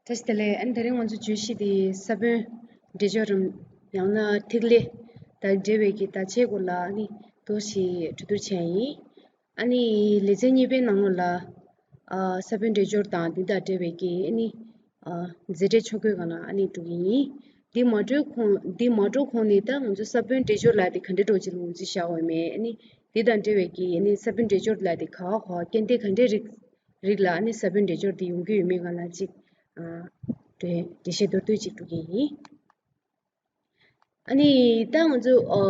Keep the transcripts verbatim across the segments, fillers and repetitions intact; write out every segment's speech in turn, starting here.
བཀྲ་ཤིས་བདེ་ལེགས། ཨ་ནི་དེ་རིང་ང་ཚོ་བརྗོད་གཞི་དེ་ས་བོན་འདྲེས་སྦྱོར་རམ་ཡང་ན་ཐིག་ལེ་དང་འབྲེལ་བའི་གི་བརྡ་ཆད་སྐོར་ལ་ཨ་ནི་ཏོག་ཙམ་གྲོས་བསྡུར་བྱས་ཡིན། ཨ་ནི་ལེ་ཚན་གཉིས་པའི་ནང་ལོགས་ལ་ཨ་ས་བོན་འདྲེས་སྦྱོར་དང་འདི་དང་འབྲེལ་བའི་གི་ཨ་ནི་ཨ་མཛད་འཕྲིན་ཆོ་གའི་སྒང་ལ་ཨ་ནི་འགྲོ་གི་ཡིན། འདི་མ་འགྲོ་གོང་འདི་མ་འགྲོ་གོང་ནས་ད་ང་ཚོ་ས་བོན་འདྲེས་སྦྱོར་ལབ་དེ་ག་འདྲ་འདྲ་བོ་ཅིག་ལ་ངོས་འཛིན་བྱ་འོས་མེད། ཨ་ནི་འདི་དང་འབྲེལ་བའི་གི་ཨ་ནི་ས་བོན་འདྲེས་སྦྱོར་ལབ་དེ་ག་བ་ག་བ་སྐྱེ་ལྡན་ག་འདྲའི་རིགས་རིགས་ལ་ཨ་ནི་ས་བོན་འདྲེས་སྦྱོར་དེ་ཡོང་གི་ཡོད་མེད་སྒང་ལ་ཅིག་ཨ་འགྲེལ་འགྲེལ་བཤད་མདོར་བསྡུས་ཅིག་འགྲོ་གི་ཡིན། ཨ་ནི་ད་ང་ཚོ་ཨ་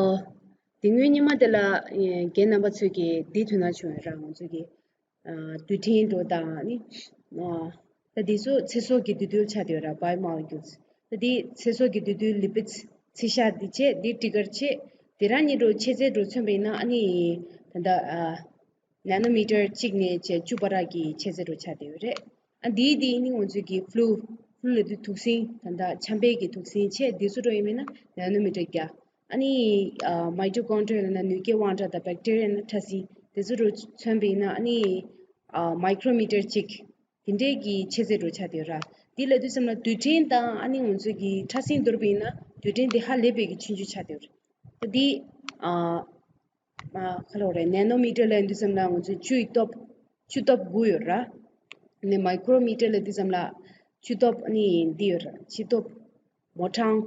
དེ་སྔོན་ཉི་མ་དེ་ལ་ཨེ་རྒན་རྣམ་པ་ཚོས་ཀྱིས་འདི་དོན་དག་བྱུང་ཡོད་ར། ང་ཚོ་གི་ཨ་རྡུལ་ཕྲན་འདྲ་བོ་དང་ཨ་ནི་ཨ་ད་དེ་ཚོ་ཚེ་སྲོག་གི་འདུས་རྡུལ་ཆགས་བསྡད་ཡོད་ར། Biomolecules། ད་དེ་ཚེ་སྲོག་གི་འདུས་རྡུལ། Lipids། ཚེ་ཤ། དེ་བྱས་དེ་ཊི་གར་བྱས། དེ་རང་ཉིད་འདྲ་བོ་ཆེ་ཚད་འདྲ་བོ་མཚོན་པ་ཡིན་ན་ཨ་ནི་ད་ལྟ་ཨ་ནེ་ནོ་མི་ཊར་གཅིག་ནས་བྱས་བཅུ་བར་གྱི་ཆེ་ཚད་འདྲ་བོ་ཆགས་བསྡད་ཡོད་རེད། ཨ་འདིའི་འདི་ནི་ང་ཚོའི་གི་ཕུ་ལུ། ཕུ་ལུ་ལབ་དུས་དུག་སྲིན། ད་ལྟ་ཆམ་པའི་གི་དུག་སྲིན་བྱས་འདི་ཚོ་འདྲ་བོ་ཡིན་པ་ཡིན་ན་ནེ་ནོ་མི་ཊར་བརྒྱ། ཨ་ནི་ཨ་མའི་ཊོ་ཀོན་ཌི་རི་ཡ་ལབ་ན་ནུས་སྐྱེལ་དབང་ཕྲ་དང་བེག་ཊི་རི་ཡ་ཡིན་ན་ཕྲ་སྲིན། དེ་ཚོ་འདྲ་བོ་མཚོན་པ་ཡིན་ན་ཨ་ནི་ཨ་མའི་ཀྲོ་མི་ཊར་གཅིག་དེ་འདྲའི་གི་ཆེ་ཚད་འདྲ་བོ་ཆགས་བསྡད་ཡོད་ར། འདི་ལབ་དུས་ཙམ་ལ་རྡུལ་ཕྲན་དང་ཨ་ནི་ང་ཚོའི་གི་ཕྲ་སྲིན་བསྡུར་བ་ཡིན་ན་རྡུལ་ཕྲན་འདི་ཧ་ལས་པའི་གི་ཆུང་ཆུང་ཆགས་བསྡད་ཡོད་རེད། ད་འདི་ཨ་ཨ་ག་རེ་ལབ་དགོས་རེད། ནེ་ནོ་མི་ཊར་ལབ་དུས་ཙམ་ལ་ང་ཚོའི་བཅུ་ཡི་སྟོབས་བཅུ་སྟོབས་དགུ་ཡོད་ར། ཨ་ནི་མའི་ཀྲོ་མི་ཊར་ལབ་དུས་ཙམ་ལ་བཅུ་སྟོབས་ཨ་ནི་འདི་ཡོད་ར། བཅུ་སྟོབས་མོ་གྲངས།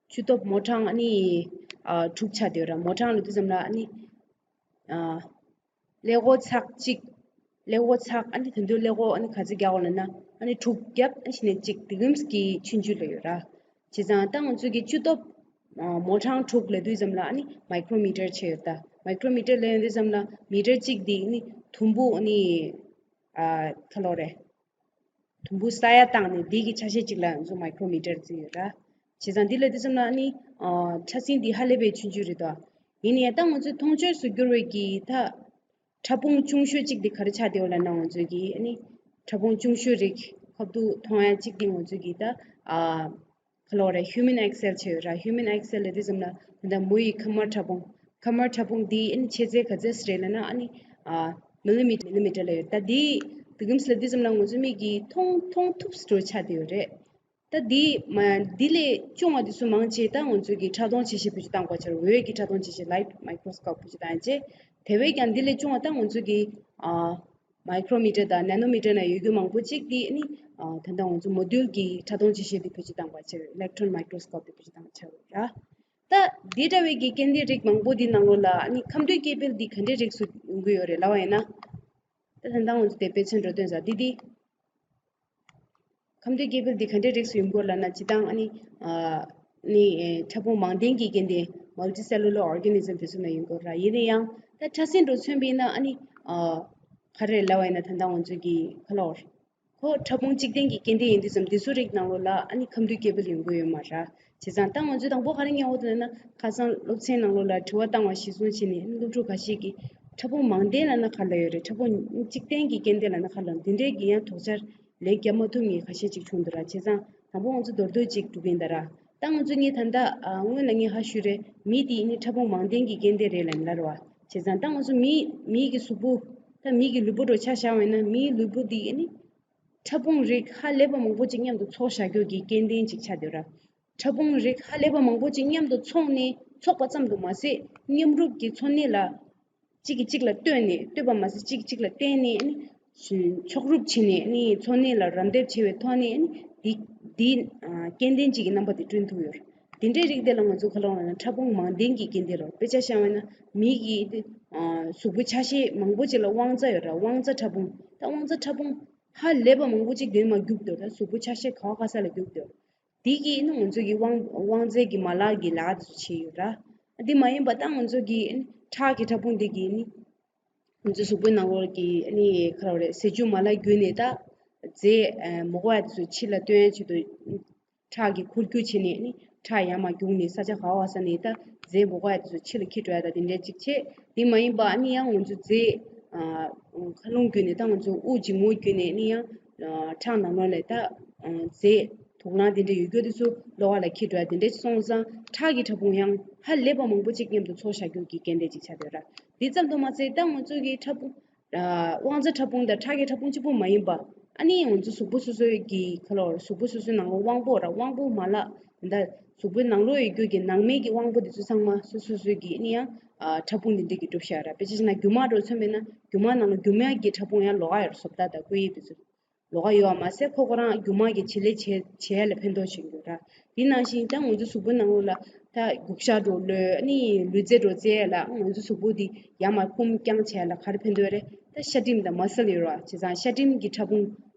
བཅུ་སྟོབས་མོ་གྲངས་ཨ་ནི་ཨ་དྲུག་ཆགས་བསྡད་ཡོད་ར། མོ་གྲངས་ལབ་དུས་ཙམ་ལ་ཨ་ནི་ཨ་ཀླད་ཀོར་ཚེག་གཅིག་ཀླད་ཀོར་ཚེག་ཨ་ནི་ད་དུང་ཀླད་ཀོར་ཨ་ནི་ག་ཚོད་རྒྱག་དགོས་ལབ་ན་ཨ་ནི་དྲུག་བརྒྱབ་ཨ་ནི་གཞི་ནས་གཅིག་དེ་གུམ་གྱི་ཆུང་ཆུང་ལ་ཡོད་ར། བྱས་ཙང་ད་ང་ཚོ་གི་བཅུ་སྟོབས་ཨ་མོ་གྲངས་དྲུག་ལབ་དུས་ཙམ་ལ་ཨ་ནི་མའི་ཀྲོ་མི་ཊར་ཆགས་ཡོད། ད་མའི་ཀྲོ་མི་ཊར་ལབ་ཡོང་དུས་ཙམ་ལ་མི་ཊར་གཅིག་འདི་ཨ་ནི་དུམ་བུ་ཨ་ནི་ཨ་ག་རེ་ལབ་དགོས་རེད། དུམ་བུ་ས་ཡ་བཏང་ནས་འདི་གི་ཆ་ཤས་གཅིག་ལ་ང་ཚོ་མའི་ཀྲོ་མི་ཊར་བརྩི་ཡོད་ར། བྱས་ཙང་འདི་ལབ་དུས་ཙམ་ལ་ཨ་ནི་ཨ་ཕྲ་སྲིན་འདི་ཧ་ལས་པའི་ཆུང་ཆུང་རེད་དོ། ཡིན་ནའི་ད་ང་ཚོའི་མཐོང་ཆོས་སུ་གྱུར་བའི་གི་ད་ཕྲ་ཕུང་ཆུང་ཤོས་གཅིག་འདི་ག་རེ་ཆགས་བསྡད་ཡོད་ལབ་ན་ང་ཚོའི་གི་ཨ་ནི་ཕྲ་ཕུང་ཆུང་ཤོས་རིགས་ཁ་ཐུག་མཐོང་ཡ་གཅིག་འདི་ང་ཚོའི་གི་ད་ཨ་ག་རེ་ལབ་དགོས་རེད། ཧིའུ་མན་ཨེག་སེལ་ཆགས་ཡོད་ར། ཧིའུ་མན་ཨེག་སེལ་ལབ་དུས་ཙམ་ལ་ད་ལྟ་མོ་ཡི་ཁ་དམར་ཕྲ་ཕུང་། ཁ་དམར་ཕྲ་ཕུང་འདི་ཨ་ནི་ཆེ་ཚད་ག་ཚོད་རེད་ལབ་ན་ཨ་ནི་ཨ་མི་ལི་མི་མི་ལི་མི་ཊར་ལ་ཡོད། ད་འདི་དེ་གུམ་ལབ་དུས་ཙམ་ལ་ང་ཚོ་མིག་གིས་མཐོང་མཐོང་ཐུབ་འདྲ་བོ་ཆགས་བསྡད་ཡོད་རེད། ད་འདི་མ་འདི་ལས་ཆུང་བ་དེ་ཚོ་མང་ཆེ་ད་ང་ཚོ་གི་ཕྲ་མཐོང་ཆེ་ཤེལ་བེད་སྤྱོད་བཏང་དགོས་ཆགས་རེད། འོད་ཀྱི་ཕྲ་མཐོང་ཆེ་ཤེལ་ལའིཊ་མའི་ཀྲོ་སི་ཀོབ་བེད་སྤྱོད་བཏང་ཡ་བྱས། དེ་བས་ཀྱང་འདི་ལས་ཆུང་བ་ད་ང་ཚོ་གི་ཨ་མའི་ཀྲོ་མི་ཊར་དང་ནེ་ནོ་མི་ཊར་ནང་ཡོད་རྒྱུ་མང་པོ་གཅིག་དེ་ནི་ཨ་ད་ལྟ་ང་ཚོ་མོ་ཌུལ་གྱི་ཕྲ་མཐོང་ཆེ་ཤེལ་དེ་བེད་སྤྱོད་བཏང་བ་བྱས། ཨི་ལེག་ཊོན་མའི་ཀྲོ་སི་ཀོབ་དེ་བེད་སྤྱོད་བཏང་བ་བྱས་ར། ད་འདི་འདྲ་བའི་གི་སྐྱེ་ལྡན་རིགས་མང་པོ་འདི་ནང་ལོགས་ལ་ཨ་ནི་ཁམས་འདུས་སྐྱེ་འཕེལ་འདི་ག་འདྲའི་རིགས་སུ་ཡོང་གི་ཡོད་རེད་ལབ་པ་ཡིན་ན། ད་ད་ལྟ་ང་ཚོ་དེ་དཔེ་མཚོན་འགྲོ་སྟོན་ས་འདི་འདི། ཁམས་འདུས་སྐྱེ་འཕེལ་འདི་ག་འདྲའི་རིགས་སུ་ཡོང་གི་ཡོད་ལབ་ན། སྤྱིར་བཏང་ཨ་ནི་ཨ་ནི་ཕྲ་ཕུང་མང་ལྡན་གྱི་སྐྱེ་ལྡན་མལ་ཊི་སེ་ལུ་ལར་ཨོར་གེ་ནི་ཛམ་དེ་ཚོ་ནང་ཡོང་གི་ཡོད་ར། ཡིན་ན་ཡང་ད་ཕྲ་སྲིན་འདྲ་བོ་མཚོན་པ་ཡིན་ན་ཨ་ནི་ཨ་ག་རེ་ལབ་པ་ཡིན་ན་ད་ལྟ་ང་ཚོ་གི་ག་ལབ་དགོས་རེད། ཁོ་ཕྲ་ཕུང་གཅིག་ལྡན་གྱི་སྐྱེ་ལྡན་ཡིན་དུས་ཙམ་དེ་ཚོ་རིགས་ནང་ལོགས་ལ་ཨ་ནི་ཁམས་འདུས་སྐྱེ་འཕེལ་ཡོང་གི་ཡོད་མ་རེད། བྱས་ཙང་ད་ང་ཚོས་དང་པོ་ག་རེ་ཉན་དགོས་འདུག་ལབ་ན། ཁ་སང་སློབ་ཚན་ནང་ལོགས་ལ་དྲི་བ་བཏང་བ་གཞིར་བཟུང་བྱས་ནས་ཨ་ནི་སློབ་ཕྲུག་ཁ་ཤས་ཀྱིས་ཕྲ་ཕུང་མང་ལྡན་ལབ་ན་ག་རེ་ལབ་ཡོད་རེད། ཕྲ་ཕུང་གཅིག་ལྡན་གྱི་སྐྱེ་ལྡན་ལབ་ན་ག་རེ་ལབ། འདི་འདྲའི་གི་ཡང་དོགས་འཆར་ལན་བརྒྱབ་མ་ཐུབ་མཁན་ཁ་ཤས་ཅིག་བྱུང་འདུག་ར། བྱས་ཙང་དང་པོ་ང་ཚོ་མདོར་བསྡུས་ཅིག་སྒྲུབ་ཀྱི་ཡིན་ད་ར། ད་ང་ཚོ་ངས་ད་ལྟ་ཨ་སྔོན་ལ་ངས་ཧ་ཞུས་རེད། མི་དེ་ཨ་ནི་ཕྲ་ཕུང་མང་ལྡན་གྱི་སྐྱེ་ལྡན་རེད་ལབ་ལབ་ར་བ། བྱས་ཙང་ད་ང་ཚོ་མི་མིའི་གི་གཟུགས་པོ། ད་མི་གི་ལུས་པོ་འདྲ་བོ་ཆ་བཞག་པ་ཡིན་ན་མིའི་ལུས་པོ་འདི་ཨ་ནི་ཕྲ་ཕུང་རིགས་ཧ་ལས་པ་མང་པོ་ཅིག་མཉམ་དུ་ཚོགས་བཞག་རྒྱུ་གི་སྐྱེ་ལྡན་ཅིག་ཆགས་བསྡད་ཡོད་ར། ཕྲ་ཕུང་རིགས་ཧ་ལས་པ་མང་པོ་ཅིག་མཉམ་དུ་ཚོགས་ནས། ཚོགས་པ་ཙམ་དུ་མ་ཟད་མཉམ་རུབ་ཀྱི་འཚོ་གནས་ལ་གཅིག་གིས་གཅིག་ལ་ལྟོས་ནས། ལྟོས་པ་མ་ཟད་གཅིག་གིས་གཅིག་ལ་བརྟེན་ནས་ཨ་ནི་ཕྱོགས་རུབ་བྱས་ནས་ཨ་ནི་འཚོ་གནས་ལ་རམ་འདེགས་བྱེད་པའི་ཐོག་ནས་ཨ་ནི་འདི་འདི་ཨ་སྐྱེ་ལྡན་གཅིག་གི་རྣམ་པ་དེ་བསྐྲུན་ཐུབ་ཡོད་རེད། དེ་འདྲའི་རིགས་དེ་ལ་ང་ཚོ་ག་ལབ་ན་ཕྲ་ཕུང་མང་ལྡན་གྱི་སྐྱེ་ལྡན་རེད། དཔེ་ཆ་བཞག་པ་ཡིན་ན་མི་གི་ཨ་གཟུགས་པོའི་ཆ་ཤས་མང་པོ་ཅིག་ལ་དབང་རྩ་ཡོད་ར། དབང་རྩ་ཕྲ་ཕུང་། ད་དབང་རྩ་ཕྲ་ཕུང་ཧ་ལས་པ་མང་པོ་ཅིག་དེ་མར་རྒྱུག་འདུག་ད་གཟུགས་པོའི་ཆ་ཤས་ག་བ་ག་ས་ལ་རྒྱུག་འདུག་དེ་གིས་ནི་ང་ཚོ་གི་དབང་དབང་རྩའི་གི་མ་ལག་གི་ལས་ཀ་དེ་ཚོ་བྱེད་ཡོད་ར། དེ་མ་ཡིན་པ་ད་ང་ཚོ་གི་ཁྲག་གི་ཕྲ་ཕུང་དེ་གིས་ནི་ང་ཚོ་གཟུགས་པོའི་ནང་ལོགས་ཀྱི་ནི་ག་རེ་ཟེར་དགོས་རེད། ཟས་བཅུད་མ་ལག་བརྒྱུད་ནས་ད་རྫས་མུ་གེ་བ་དེ་ཚོ་ཕྱི་ལ་བཏོན་ཡ་ཆེད་དུ་ཁྲག་གི་འཁོར་རྒྱུག་བྱས་ནས་ནི་ཁྲག་ཡར་མར་རྒྱུག་ནས་ས་ཆ་ག་བ་ག་ས་ནས་ད་རྫས་མུ་གེ་བ་དེ་ཚོ་ཕྱི་ལ་འཁྱེར་འགྲོ་ཡ་ད་དེ་འདྲ་ཅིག་བྱས། དེ་མ་ཡིན་པ་ཨ་ནི་ཡང་ང་ཚོ་རྫས་ཨ་མཁའ་རླུང་བརྒྱུད་ནས་ད་ང་ཚོ་དབུགས་འབྱིན་རྔུབ་བརྒྱུད་ནས་ནི་ཡང་ཨ་ཁྲག་ནང་ལོགས་ལ་ད་ཨ་རྫས་དུག་རླངས་དེ་འདྲ་ཡོད་རྒྱུ་དེ་ཚོ་གློ་བ་ལ་འཁྱེར་འགྲོ་ཡ་དེ་འདྲ་སོང་ཙང་ཁྲག་གི་ཕྲ་ཕུང་ཡང་ཧ་ལས་པ་མང་པོ་ཅིག་མཉམ་དུ་ཚོགས་བཞག་རྒྱུ་གི་སྐྱེ་ལྡན་ཅིག་ཆགས་བསྡད་ཡོད་ར། དེ་ཙམ་དུ་མ་ཟད་ད་ང་ཚོ་གི་ཕྲ་ཕུང་ཨ་དབང་རྩ་ཕྲ་ཕུང་དང་ཁྲག་གི་ཕྲ་ཕུང་གཅིག་པུ་མ་ཡིན་པ། ཨ་ནི་ང་ཚོ་གཟུགས་པོ་སོ་སོའི་གི་ཁ་ལོ་གཟུགས་པོ་སོ་སོའི་ནང་ལོགས་དབང་པོ་ར་དབང་པོ་མ་ལག་ད་གཟུགས་པོའི་ནང་ལོགས་ཡོད་རྒྱུ་གི་ནང་མའི་གི་དབང་པོ་དེ་ཚོ་ཚང་མ་སོ་སོ་སོའི་གི་ཨ་ནི་ཡང་ཕྲ་ཕུང་འདི་འདྲ་གི་གྲུབ་ཤག་ར། དཔེ་ཆ་བཞག་ན་རྒྱུ་མ་འདྲ་མཚོན་པས་ན་རྒྱུ་མ་ནང་ལོགས་རྒྱུ་མའི་གི་ཕྲ་ཕུང་ཡང་ལོགས་ཀ་ཡོད་ར། བཟོ་ལྟ་དང་སྐུད་ཡིག་དེ་ཚོ་ལོགས་ཀ་ཡོད་པ་མ་ཟད་ཁོ་ཁོ་རང་རྒྱུ་མ་གི་བྱེད་ལས་བྱེད་བྱེད་ཡ་ལ་ཕན་ཐོགས་བྱེད་ཀྱི་ཡོད་ར། དེ་ནང་བཞིན་ད་ང་ཚོ་གཟུགས་པོའི་ནང་ལོགས་ལ་ད་འགུག་ཤ་འདྲ་ལོས་ཨ་ནི་ལུས་རྩལ་འདྲ་རྩེ་ཡ་ལ་ང་ཚོ་གཟུགས་པོ་འདི་ཡར་མར་སྐུམ་བརྐྱང་བྱེད་ཡ་ལ་ག་རེ་ཕན་ཐོགས་རེད། ད་ཤ་སྒྲིམ་དང་མ་སལ་ཡོད་ར། བྱས་ཙང་ཤ་སྒྲིམ་གྱི་ཕྲ་ཕུང་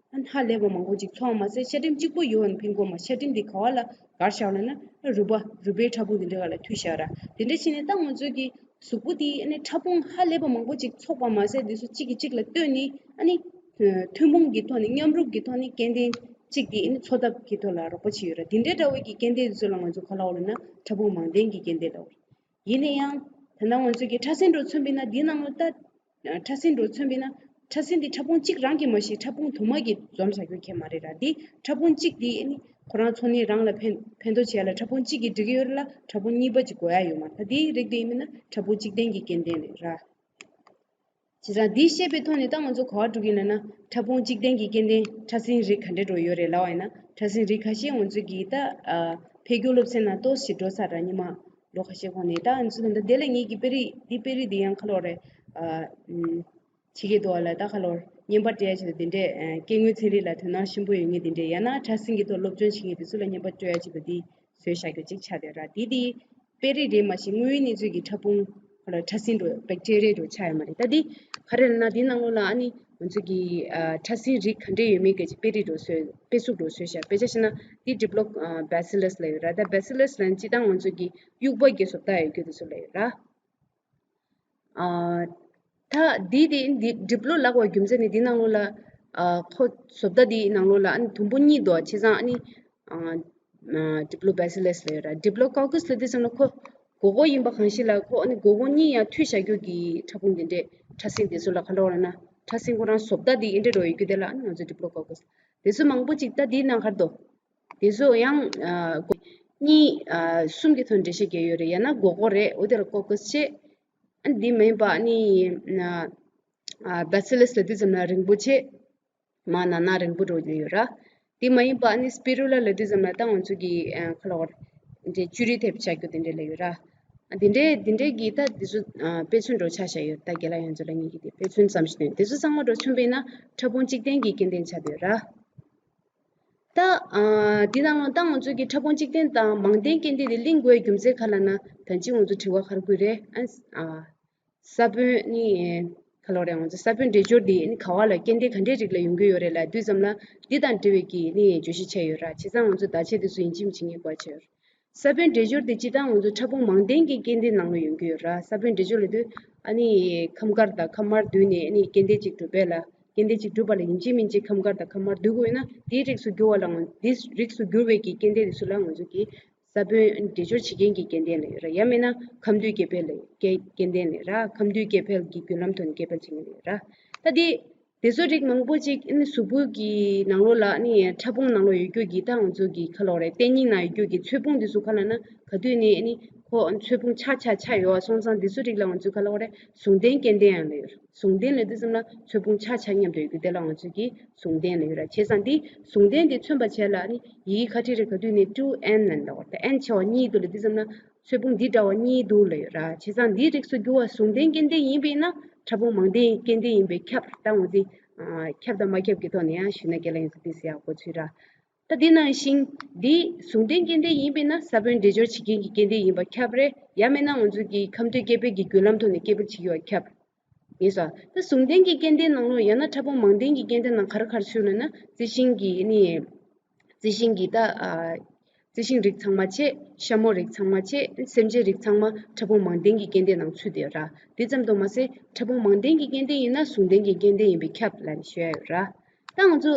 ཧ་ལས་པ་མང་པོ་ཅིག་ཚོགས་མ་ཟད་ཤ་སྒྲིམ་གཅིག་པོ་ཡོད་ན་ཕན་གོ་མ། ཤ་སྒྲིམ་འདི་ག་བ་ལ་གར་བཞག་ལ་ན་རུས་པ་རུས་པའི་ཕྲ་ཕུང་འདི་འདྲ་ག་ལ་མཐུད་བཞག་ར། དེ་འདྲ་བྱས་ནས་ད་ང་ཚོ་གི་གཟུགས་པོ་འདི་ཨ་ནི་ཕྲ་ཕུང་ཧ་ལས་པ་མང་པོ་ཅིག་ཚོགས་པ་མ་ཟད་འདི་ཚོ་གཅིག་གིས་གཅིག་ལ་ལྟོས་ནས་ཨ་ནི་ཐུན་མོང་གི་ཐོག་ནས་མཉམ་རུབ་ཀྱི་ཐོག་ནས་སྐྱེ་ལྡན་གཅིག་དེ་ཨ་ནི་འཚོ་ཐབས་ཀྱི་ཐོག་ལ་རོགས་པ་བྱེད་ཡོད་ར། དེ་འདྲའི་འདྲ་བོའི་གི་སྐྱེ་ལྡན་དེ་ཚོ་ལ་ང་ཚོ་ག་ལབ་དགོས་ལབ་ན་ཕྲ་ཕུང་མང་ལྡན་གྱི་སྐྱེ་ལྡན་ལབ་དགོས་རེད། ཡིན་ན་ཡང་ད་ལྟ་ང་ཚོ་གི་ཕྲ་སྲིན་འདྲ་མཚོན་པས་ན་འདི་ནང་ལ་ད་ཕྲ་སྲིན་འདྲ་མཚོན་པས་ན་ཕྲ་སྲིན་འདི་ཕྲ་ཕུང་གཅིག་རང་གིས་མ་ཤེས། ཕྲ་ཕུང་དུ་མ་གིས་འཛོམས་བྱ་རྒྱུ་ཁྱད་མ་རེད་ར། འདི་ཕྲ་ཕུང་གཅིག་འདི་ཨ་ནི་ཁོ་རང་འཚོ་གནས་རང་ལ་ཕན་ཕན་ཐོགས་བྱེད་ཡ་ལ་ཕྲ་ཕུང་གཅིག་གིས་འགྲིག་གི་ཡོད་རེད་ལ་ཕྲ་ཕུང་གཉིས་པ་ཅིག་དགོས་ཡ་ཡོད་མ་རེད། ད་འདིའི་རིགས་འདི་ཡིན་ན་ཕྲ་ཕུང་གཅིག་ལྡན་གྱི་སྐྱེ་ལྡན་རེད་ར། བྱས་ཙང་འདི་བཤད་པའི་ཐོག་ནས་ད་ང་ཚོ་ག་པར་འགྲོ་གི་ཡིན་ལབ་ན་ཕྲ་ཕུང་གཅིག་ལྡན་གྱི་སྐྱེ་ལྡན་ཕྲ་སྲིན་རིགས་ག་འདྲ་འདྲ་ཡོད་རེད་ལབ་པ་ཡིན་ན་ཕྲ་སྲིན་རིགས་ཁ་ཤས་ང་ཚོ་གིས་ད་ཨ་ཕ་གིར་སློབ་ཚན་ནང་ཏོག་ཙམ་འགྲོ་ཚར་ར། ཉི་མ་ལོ་ཁ་ཤས་གོང་ནས། ད་ང་ཚོ་ད་ལྟ་དེ་ལ་ངེད་ཀྱི་དཔེ་རིས་འདི་དཔེ་རིས་འདི་ཡང་ཁ་ལོ་རེད་ཨ་ཨུམ་བྱེད་ཀྱི་འདུག་ལ། ད་ཁ་ལོ་བརྙན་པར་སྤྲད་ཡ་ཆེད་དུ་འདི་འདྲས་ཨ་སྐྱེ་དངོས་ཚན་རིག་ལ་དོ་སྣང་ཆེན་པོ་ཡོད་མཁན་འདི་འདྲས་ཡང་ན་ཕྲ་སྲིན་གྱི་ཐོག་སློབ་སྦྱོང་བྱེད་མཁན་དེ་ཚོ་ལ་བརྙན་པར་སྤྲོད་ཡ་ཆེད་དུ་འདི་བཟོས་བཞག་རྒྱུ་གཅིག་ཆགས་བསྡད་ར། དེ་དེ་དཔེ་རིས་རེད་མ་གཞི་དངོས་ཡོད་གནས་ཚུལ་གྱི་ཕྲ་ཕུང་ཁ་ལ་ཕྲ་སྲིན་འགྲོ་བེག་ཊི་རི་ཡ་འགྲོ་ཆགས་ཡོད་མ་རེད། ད་འདི་ག་རེ་ལབ་ན་འདི་ནང་ལོགས་ལ་ཨ་ནི་ང་ཚོ་གི་ཨ་ཕྲ་སྲིན་རིགས་ག་འདྲས་ཡོད་མེད་སྐད་ཆ་དཔེ་རིས་འགྲོ་བཟོས་དཔེ་གཟུགས་འགྲོ་བཟོས་བཞག་དཔེ་ཆ་བཞག་ན་འདི་ཌི་པི་ལོ་ཨ་བྷེ་སི་ལས་ལབ་ཡོད་ར། ད་བྷེ་སི་ལས་ལབ་ན་སྤྱིར་བཏང་ང་ཚོ་གི་དབྱུག་པ་གི་བཟོ་ལྟ་ཡོད་རྒྱུ་དེ་ཚོ་ལབ་ཡོད་ར། ཨ་ད་འདི་དེ་འདི་ཌི་པི་ལོ་ལབ་པའི་རྒྱུ་མཚན་ནི་འདི་ནང་ལོགས་ལ་ཨ་ཁོ་བཟོ་ལྟ་འདི་ནང་ལོགས་ལ་ཨ་ནི་དུམ་བུ་གཉིས་འདུག་བྱས་ཙང་ཨ་ནི་ཨ་ཨ་ཌི་པི་ལོ་བྷེ་སི་ལས་ལབ་ཡོད་ར། ཌི་པི་ལོ་ཀོ་ཀུ་སི་ལབ་དུས་ཙམ་ལ་ཁོ་སྒོར་སྒོར་ཡིན་པ་གང་ཞིག་ལ་ཁོ་ཨ་ནི་སྒོར་སྒོར་གཉིས་ཡར་མཐུད་བཞག་རྒྱུ་གི་ཕྲ་ཕུང་འདི་འདྲས་ཕྲ་སྲིན་འདི་ཚོ་ལ་ག་ལབ་དགོས་ལབ་ན་ཕྲ་སྲིན་ཁོ་རང་བཟོ་ལྟ་འདི་འདི་འདྲས་འགྲོ་ཡོད་རྒྱུ་དེ་ལ་ཨ་ནི་ང་ཚོ་ཌི་པི་ལོ་ཀོ་ཀུ་སི་དེ་ཚོ་མང་པོ་ཅིག་ད་འདི་ནང་ག་རེ་འདུག་དེ་ཚོ་ཡང་ཨ་གཉིས་ཨ་གསུམ་གྱི་ཐོག་འགྲེལ་བཤད་རྒྱག་ཡོད་རེད། ཡང་ན་སྒོར་སྒོར་རེད། འོ་དེ་ལ་ཀོ་ཀུ་སི་བྱས། ཨ་འདི་མ་ཡིན་པ་ཨ་ནི་ཨ་བྷེ་སི་ལས་ལབ་དུས་ཙམ་ལ་རིང་པོ་བྱས། མར་ནར་ནར་རིང་པོ་འགྲོ་གི་ཡོད་ར། དེ་མ་ཡིན་པ་ཨ་ནི་སི་པི་རུ་ལ་ལབ་དུས་ཙམ་ལ་ད་ང་ཚོ་གི་ཨ་ཁ་ལོ་བར་འདྲེ་བཅུད་རིལ་ཐེབས་བྱ་རྒྱུ་དེ་འདྲས་ལབ་ཡོད་ར། ཨ་དེ་འདྲས་དེ་འདྲས་ཀྱི་ད་དེ་ཚོ་ཨ་དཔེ་མཚོན་འདྲ་ཆགས་བཞག་ཡོད། ད་རྒན་ལགས་ཡོངས་རྫོགས་ལ་ངེད་ཀྱིས་དེ་དཔེ་མཚོན་ཙམ་ཞིག་སྟོན། དེ་ཚོ་ཚང་མ་འདྲ་མཚོན་པས་ན་ཕྲ་ཕུང་གཅིག་ལྡན་གྱི་སྐྱེ་ལྡན་ཆགས་བསྡད་ཡོད་ར། ད་ཨ་འདི་ནང་ལ་ད་ང་ཚོ་གི་ཕྲ་ཕུང་གཅིག་ལྡན་དང་མང་ལྡན་སྐྱེ་ལྡན་དེ་གླེང་དགོས་རྒྱུ་མཚན་ག་ལབ་ན། ད་ཅི་ང་ཚོ་དྲི་བ་ག་རེ་དགོས་རེད། ཨ་ཨ་ས་བོན་ནི་ག་ལབ་རེད། ང་ཚོ་ས་བོན་འདྲེས་སྦྱོར་འདི་ནི་ག་བ་ལ་སྐྱེ་ལྡན་ག་འདྲའི་རིགས་ལ་ཡོང་གི་ཡོད་རེད་ལབ་དུས་ཙམ་ལ་འདི་དང་འབྲེལ་བའི་གི་ནི་བརྗོད་གཞི་ཆགས་ཡོད་ར། བྱས་ཙང་ང་ཚོ་བརྡ་ཆད་དེ་ཚོ་ཡིན་གཅིག་མིན་གཅིག་ངེས་པར་ཆགས་ཡོད་ར། ས་བོན་འདྲེས་སྦྱོར་དེ་སྤྱིར་བཏང་ང་ཚོ་ཕྲ་ཕུང་མང་ལྡན་གྱི་སྐྱེ་ལྡན་ནང་ལ་ཡོང་གི་ཡོད་ར། ས་བོན་འདྲེས་སྦྱོར་ལབ་དུས་ཨ་ནི་ཁམས་དཀར་དང་ཁམས་དམར་བསྡུས་ནས་ཨ་ནི་སྐྱེ་ལྡན་གཅིག་གྲུབ་པ་ལ་སྐྱེ་ལྡན་གཅིག་གྲུབ་པ་ལ་ཡིན་གཅིག་མིན་གཅིག་ཁམས་དཀར་དང་ཁམས་དམར་བསྡུ་དགོས་ཡོད་ན་དེའི་རིགས་སུ་གྱུར་བ་ལ་ང་དེའི་རིགས་སུ་གྱུར་བའི་གི་སྐྱེ་ལྡན་དེ་ཚོ་ལ་ང་ཚོ་གི་ས་བོན་འདྲེས་སྦྱོར་བྱེད་མཁན་གྱི་སྐྱེ་ལྡན་ལབ་ཡོད་ར། ཡང་མིན་ན་ཁམས་འདུས་སྐྱེ་འཕེལ་ལ་སྐྱེ་སྐྱེ་ལྡན་ལབ་ཡོད་ར། ཁམས་འདུས་སྐྱེ་འཕེལ་གྱི་བརྒྱུད་ལམ་ཐོག་ནས་སྐྱེ་འཕེལ་བྱེད་མཁན་ལབ་ཡོད་ར། ད་དེ་དེ་ཚོ་རིགས་མང་པོ་ཅིག་ཨ་ནི་གཟུགས་པོ་གི་ནང་ལོགས་ལ་ཨ་ནི་ཕྲ་ཕུང་ནང་ལོགས་ཡོད་རྒྱུ་གི་ད་ང་ཚོ་གི་ག་ལབ་རེད། ལྟེ་སྙིང་ནང་ཡོད་རྒྱུ་གི་ཚོས་ཕུང་དེ་ཚོ་ག་ལབ་ན་ག་དུས་ནས་ཨ་ནི་ཁོ་ཚོས་ཕུང་ཆག་ཆག་ཆག་ཡོད་པ་སོང་ཙང་དེ་ཚོ་རིགས་ལ་ང་ཚོས་ག་ལབ་རེད། ཟུང་ལྡན་སྐྱེ་ལྡན་ཡང་ལབ་ཡོད་ར། ཟུང་ལྡན་ལབ་དུས་ཙམ་ལ་ཚོས་ཕུང་ཆག་ཆག་མཉམ་དུ་ཡོད་རྒྱུ་དེ་ལ་ང་ཚོས་ཀྱི་ཟུང་ལྡན་ལབ་ཡོད་ར། བྱས་ཙང་འདི་ཟུང་ལྡན་འདི་མཚོན་པ་བྱས་ལ་ཨ་ནི་ཡི་གེ་ཁ་ཐིག་རེ་ག་དུས་ནས་ཊུ་ཨེན་ལབ་འདུག་ར། ད་ཨེན་ཆེ་བ་གཉིས་འདུག་ལབ་དུས་ཙམ་ལ་ཚོས་ཕུང་འདི་འདྲ་བ་གཉིས་འདུག་ལབ་ཡོད་ར། བྱས་ཙང་འདིའི་རིགས་སུ་གྱུར་བ་ཟུང་ལྡན་སྐྱེ་ལྡན་ཡིན་པས་ན་ཕྲ་ཕུང་མང་ལྡན་སྐྱེ་ལྡན་ཡིན་པས་ཁྱབ། ད་འོ་འདི་ཁྱབ་དང་མ་ཁྱབ་ཀྱི་ཐོག་ནས་ཡང་ཞུས་ན་རྒན་ལགས་ཡོངས་སུ་ཏོག་ཙམ་ཡག་པོ་ཚུད་ར། ད་འདི་ནང་བཞིན་འདི་ཟུང་ལྡན་སྐྱེ་ལྡན་ཡིན་པས་ན་ས་བོན་འདྲེས་སྦྱོར་བྱེད་མཁན་གྱི་སྐྱེ་ལྡན་ཡིན་པ་ཁྱབ་རེད། ཡང་མིན་ན་ང་ཚོ་གི་ཁམས་འདུས་སྐྱེ་འཕེལ་གྱི་བརྒྱུད་ལམ་ཐོག་ནས་སྐྱེ་འཕེལ་བྱེད་ཀྱི་ཡོད་ཁྱབ། ཡིན་ས། ད་ཟུང་ལྡན་གྱི་སྐྱེ་ལྡན་ནང་ལོགས་ཡང་ན་ཕྲ་ཕུང་མང་ལྡན་གྱི་སྐྱེ་ལྡན་ནང་ག་རེ་ག་རེ་ཚུད་ལབ་ན་རྩི་ཤིང་གི་ནི། རྩི་ཤིང་གི་ད་ཨ། རྩི་ཤིང་རིགས་ཚང་མ་བྱས། ཤ་མོ་རིགས་ཚང་མ་བྱས། སེམས་ཅན་རིགས་ཚང་མ་ཕྲ་ཕུང་མང་ལྡན་གྱི་སྐྱེ་ལྡན་ནང་ཚུད་བསྡད་ཡོད་ར། དེ་ཙམ་དུ་མ་ཟད་ཕྲ་ཕུང་མང་ལྡན་གྱི་སྐྱེ་ལྡན་ཡིན་ན་ཟུང་ལྡན་གྱི་སྐྱེ་ལྡན་ཡིན་པས་ཁྱབ་ལབ་ནས་ཞུ་ཡ་ཡོད་ར། ད་ང་ཚོ་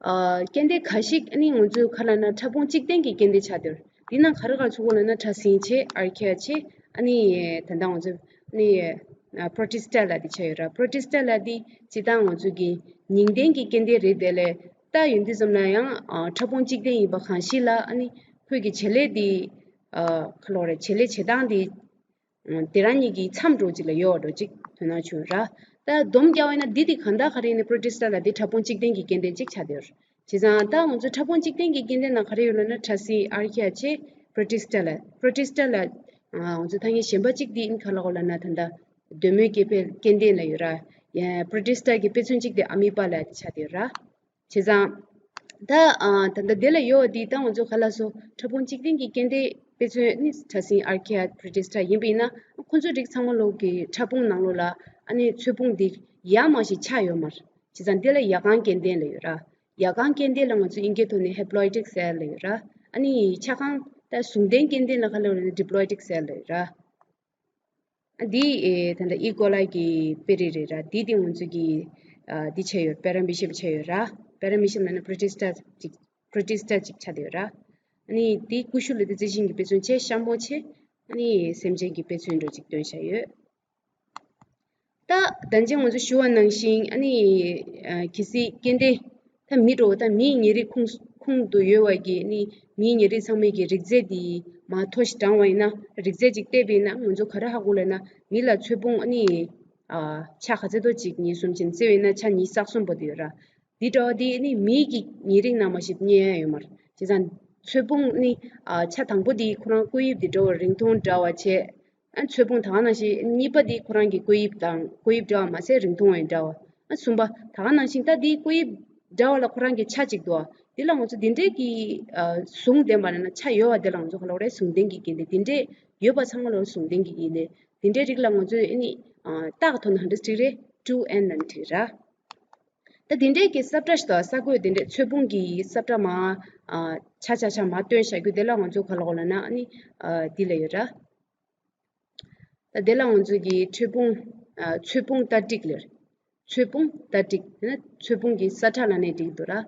ཨ། སྐྱེ་ལྡན་ཁ་ཤས་ཨ་ནི་ང་ཚོས་ག་ལབ་ན་ཕྲ་ཕུང་གཅིག་ལྡན་གྱི་སྐྱེ་ལྡན་ཆགས་བསྡད་ཡོད་ར། དེ་ནང་ག་རེ་ག་རེ་ཚུད་ཀྱི་ཡོད་ལབ་ན་ཕྲ་སྲིན་བྱས། ཨར་ཁི་ཡ་བྱས། ཨ་ནི་ད་ལྟ་ང་ཚོ་ནི་ཨ་པྲོ་ཊི་སི་ཊ་ལབ་དེ་ཆགས་ཡོད་ར། པྲོ་ཊི་སི་ཊ་ལབ་དེ་སྤྱིར་བཏང་ང་ཚོ་གི་ཉིང་ལྡན་གྱི་སྐྱེ་ལྡན་རེད། དེ་ལས་ད་ཡིན་དུས་ཙམ་ལ་ཡང་ཨ་ཕྲ་ཕུང་གཅིག་ལྡན་ཡིན་པ་གང་ཞིག་ལ་ཨ་ནི་ཁོས་ཀྱི་བྱེད་ལས་དེ་ཨ་ག་ལབ་རེད། བྱེད་ལས་བྱེད་སྟངས་དེ་དེ་རང་ཉིད་ཀྱི་མཚམས་འདྲ་ཅིག་ལ་ཡོད་འདྲ་ཅིག་དོ་སྣང་བྱུང་ར། ད་སྡོམ་རྒྱག་པ་ཡིན་ན་འདི་དེ་གང་དག་ག་རེ་ཡིན་ན་པྲོ་ཊི་སི་ཊ་ལ་འདི་ཕྲ་ཕུང་གཅིག་ལྡན་གྱི་སྐྱེ་ལྡན་གཅིག་ཆགས་བསྡད་ཡོད། བྱས་ཙང་ད་ང་ཚོ་ཕྲ་ཕུང་གཅིག་ལྡན་གྱི་སྐྱེ་ལྡན་ནང་ག་རེ་ཡོད་ལབ་ན་ཕྲ་སྲིན་ཨར་ཁི་ཡ་བྱས་པྲོ་ཊི་སི་ཊ་ལ། པྲོ་ཊི་སི་ཊ་ལ་ང་ཚོ་ཐ་སྙད་གཞན་པ་གཅིག་འདི་ཨིན་ག་ལ་གོ་ལབ་ན་ད་ལྟ་གདོད་མའི་སྐྱེ་འཕེལ་སྐྱེ་ལྡན་ལ་ཡོད་ར། ཡ་པྲོ་ཊི་སི་ཊ་གི་དཔེ་མཚོན་གཅིག་དེ་ཨ་མི་པ་ལ་ཆགས་བསྡད་ཡོད་ར། བྱས་ཙང་། ད་ཨ་ད་ལྟ་དེ་ལ་ཡོད་འདི་ད་ང་ཚོ་ག་ལ་སོ་ཕྲ་ཕུང་གཅིག་ལྡན་གྱི་སྐྱེ་ལྡན་དཔེ་མཚོན་ནི་ཕྲ་སྲིན་ཨར་ཁི་ཡ་པྲོ་ཊི་སི་ཊ་ཡིན་པ་ཡིན་ན་ཁོ་ཚོའི་རིགས་ཚང་མ་ལོག་གི་ཕྲ་ཕུང་ནང་ལོགས་ལ་ཨ་ནི་ཚོས་ཕུང་འདི་ཡར་མར་ཞིག་ཆགས་ཡོད་མ་རེད། བྱས་ཙང་འདི་ལ་ཡར་རྐང་སྐྱེ་ལྡན་ལ་ཡོད་ར། ཡར་རྐང་སྐྱེ་ལྡན་ལ་ང་ཚོ་དབྱིན་སྐད་ཐོག་ནས་ཧེ་པ་ལོ་ཡི་ཊིག་སེལ་ལ་ཡོད་ར། ཨ་ནི་ཆ་ཚང་ད་ཟུང་ལྡན་སྐྱེ་ལྡན་ལ་ག་ལ་ཡོད་ན་ཌི་པ་ལོ་ཡི་ཊིག་སེལ་ལ་ཡོད་ར། འདི་ཨེ་ད་ལྟ་ཨི་ཀོ་ལའི་གི་དཔེ་རིས་རེད་ར། འདི་དེ་ང་ཚོ་གི་ཨ་འདི་བྱས་ཡོད། པེ་ར་མི་ཤེམ་བྱས་ཡོད་ར། པེ་ར་མི་ཤེམ་ལབ་ན་པྲོ་ཊི་སི་ཊ་ཅིག་པྲོ་ཊི་སི་ཊ་ཅིག་ཆགས་བསྡད་ཡོད་ར། ཨ་ནི་འདི་ཀུ་ཤུ་ལ་དེ་རྩི་ཤིང་གི་དཔེ་མཚོན་བྱས། ཤ་མོ་བྱས། ཨ་ནི་སེམས་ཅན་གྱི་དཔེ་མཚོན་འདྲ་ཅིག་སྟོན་བྱས་ཡོད། ད་ད་ཅི་ང་ཚོ་ཞུ་བ་ནང་བཞིན་ཨ་ནི་ཨ་གལ་སྲིད་སྐྱེ་ལྡན་ད་མི་འགྲོ་ད་མིའི་ཉེ་རིགས་ཁོངས་ཁོངས་དུ་ཡོད་པ་གི་ཨ་ནི་མིའི་ཉེ་རིགས་ཚང་མའི་གི་རིགས་རྫས་དེ་མར་ཐོ་ཞིག་བགྲངས་པ་ཡིན་ན། རིགས་རྫས་ཅིག་བལྟས་པ་ཡིན་ན་ང་ཚོ་ག་རེ་ཧ་གོ་ལབ་ན་མི་ལ་ཚོས་ཕུང་ཨ་ནི་ཨ་ཆ་ག་ཚད་དོ་ཅིག་ཉིས་གསུམ་ཅན་བརྩི་བ་ཡིན་ན་ཆ་ཉི་ཤུ་རྩ་གསུམ་པོ་དེ་ཡོད་ར། འདི་འདྲ་བ་འདི་ནི་མིའི་གི་ཉེ་རིགས་ནང་མར་ཞིག་རྙེད་ཡ་ཡོད་མ་རེད། བྱས་ཙང་ཚོས་ཕུང་ནི་ཨ་ཆ་དང་པོ་འདི་ཁོ་རང་སྐུད་དབྱིབས་འདི་འདྲ་བ་རིང་ཐུང་འདྲ་བ་བྱས། ཨ་ཚོས་ཕུང་ད་ག་ནང་བཞིན་གཉིས་པ་འདི་ཁོ་རང་གི་སྐུད་དབྱིབས་དང་སྐུད་དབྱིབས་འདྲ་བ་མ་ཟད་རིང་ཐུང་བ་ཡང་འདྲ་བ། ཨ་གསུམ་པ་ད་ག་ནང་བཞིན་ད་འདི་སྐུད་དབྱིབས་འདྲ་བ་ལ་ཁོ་རང་གི་ཆ་གཅིག་འདུག་ཨ། འདི་ལ་ང་ཚོ་འདི་འདྲས་ཀྱི་ཨ་ཟུང་ལྡན་པ་ན་ཆ་ཡོད་པ་འདི་ལ་ང་ཚོ་ག་ལབ་རེད། ཟུང་ལྡན་གྱི་སྐྱེ་ལྡན། འདི་འདྲས་ཡོད་པ་ཚང་མ་ལ་ཟུང་ལྡན་གྱི་སྐྱེ་ལྡན། འདི་འདྲའི་རིགས་ལ་ང་ཚོས་ཨ་ནི་ཨ་རྟགས་ཐོག་ནས་ག་འདྲས་བྲིས་རེད། ཊུ་ཨེན་ལབ་ནས་བྲིས་ར། ད་དེ་འདྲའི་གི་ས་བཀྲ་ཞིག་དང་ས་བཀོད་དེ་འདྲའི་ཚོས་ཕུང་གི་ས་བཀྲ་མ་ཨ་ཆ་ཆ་ཆ་མ་སྟོན་བྱ་རྒྱུ་དེ་ལ་ང་ཚོ་ག་ལབ་དགོས་ལབ་ན་ཨ་ནི་ཨ་འདི་ལ་ཡོད་ར། ད་དེ་ལ་ང་ཚོ་གི་ཚོས་ཕུང་ཨ་ཚོས་ཕུང་ཏ་ཏིག་ལབ་ར། ཚོས་ཕུང་ཏ་ཏིག་ཡང་ན་ཚོས་ཕུང་གི་ས་བཀྲ་ལབ་ནའི་འགྲིག་འདུག་ར།